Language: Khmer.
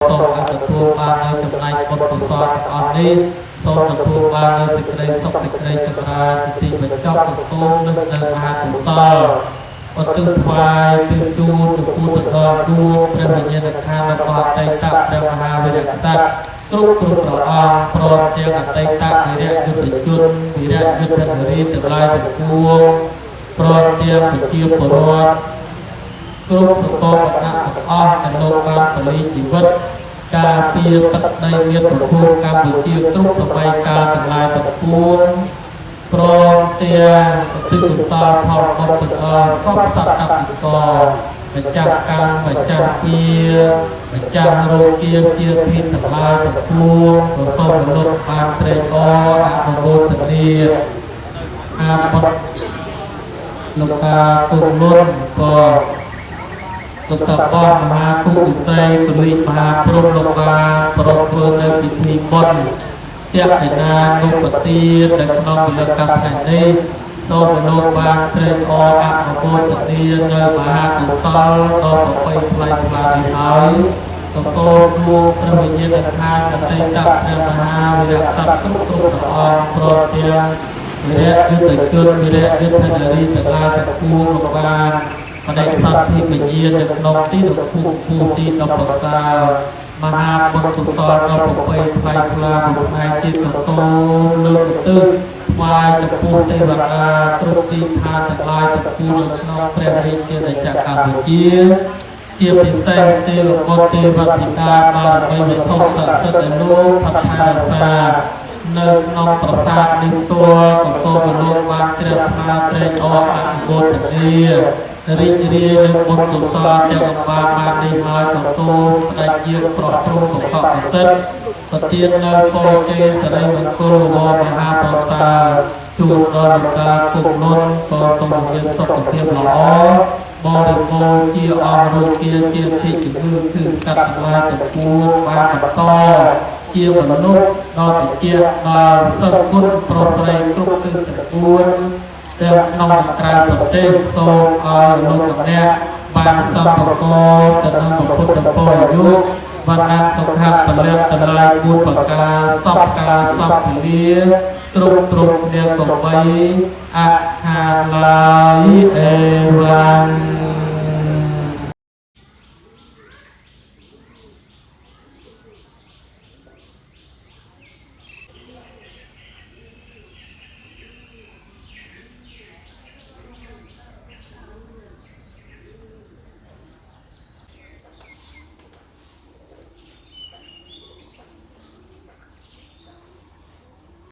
សូមឲ្យទទួលបាននៅចំណែកបុណ្យកុសលទាំងអស់នេះសូមទទួលបាននូវសេចក្តីសុខសេចក្តីចម្រើនទីបញ្ចប់ក៏សូមលើកនៅមហាកុសលឧទ្ទិសថ្វាយទិសជូនចំពោះទៅដល់ដួងព្រះវិញ្ញាណក្ខន្ធរបស់អតីតព្រះមហាវីរក្សត្រគ្រប់គ្រប់ព្រះអង្គព្រមទាំងអតីតវីរយុទ្ធជនវីរយុទ្ធនារីទាំងឡាយទាំងពួងព្រមទាំងប្រជាពលរដ្ឋគ្រប់សកលវណ្ណៈទាំងអស់ដែលលោកបានពលីជីវិតការពារទឹកដីមាតុភូមិកម្ពុជាគ្រប់សម័យកាលទាំងឡាយទាំងពួងព្រមទាំងឧទ្ទិសកុសលផលបុណ្យទៅដល់សពសត្វអតិកម្ចាស់កម្មម្ចាស់ពៀម្ចាស់រោគាជាធីទាំងឡាយទាំងពួងក៏សូមរលត់បានត្រេកអរអនុមោទនាអាបុត្រលោកតាគុំលុនក៏លោកតាបោះមហាគុពិសីពលិមហាព្រំលោកបានប្រពធ្វើនៅពិធីបុណ្យតេកណានុបទាននៅក្នុងពលកម្មថ្ងៃនេះសូមលោកបានត្រេកអរអនុមោទនានៅមហាកុសលដ៏ប្រពៃថ្លៃថ្លានេះហើយក៏សូមដួងព្រះវិញ្ញាណក្ខន្ធអតីតព្រះមហាវីរក្សត្រគ្រប់គ្រប់ព្រះអង្គព្រមទាំងវីរយុទ្ធជនវីរយុទ្ធនារីទាំងឡាយទាំងពួងលោកបានបដិសន្ធិវិញ្ញាណនៅក្នុងទីដ៏ខ្ពង់ខ្ពស់ទីដ៏ប្រសើរមហាបុណ្យកុសលដ៏ប្រពៃថ្លៃថ្លាមួយផ្នែកទៀតក៏សូមលើកឧទ្ទិសថ្វាយចំពោះទេវតាគ្រប់ទីឋានទាំងឡាយទាំងពួងនៅក្នុងព្រះរាជាណាចក្រកម្ពុជាជាពិសេសទេវបុត្រទេវធីតាបារមីវត្ថុស័ក្តិសិទ្ធិដែលលោកផដ្ឋារក្សានៅក្នុងប្រាសាទនេះផ្ទាល់ក៏សូមលោកបានជ្រះថ្លាត្រេកអរអនុមោទនារីករាយនឹងបុណ្យកុសលទាំងអម្បាលបាននេះហើយក៏សូមស្ដេចជាប្រោះព្រំកកប្រសិទ្ធប្រទាននៅពរជ័យសិរីមង្គលវមហាប្រសើរជូនដល់លោកតាគុំលុនក៏សូមមានសុខភាពល្អបរិបូរណ៍ជាអង្គរោគាជាធិជំងឺឈឺស្កាត់ទាំងឡាយទាំងពួងបានបន្តជាមនុស្សដ៏ត្រជាក់ដល់សិទ្ធិគុណប្រុសស្រីគ្រប់ទិសទាំងពួងទាំងក្នុងនិងក្រៅប្រទេសសូមឲ្យលោកអ្នកបានសម្បកទៅនឹងពុទ្ធពរអាយុវណ្ណៈសុខៈពលៈតល័យ4ប្រការសពការសពពលាគ្រប់គ្រប់គ្នាកបីអខាឡាយអេវ៉ាន់។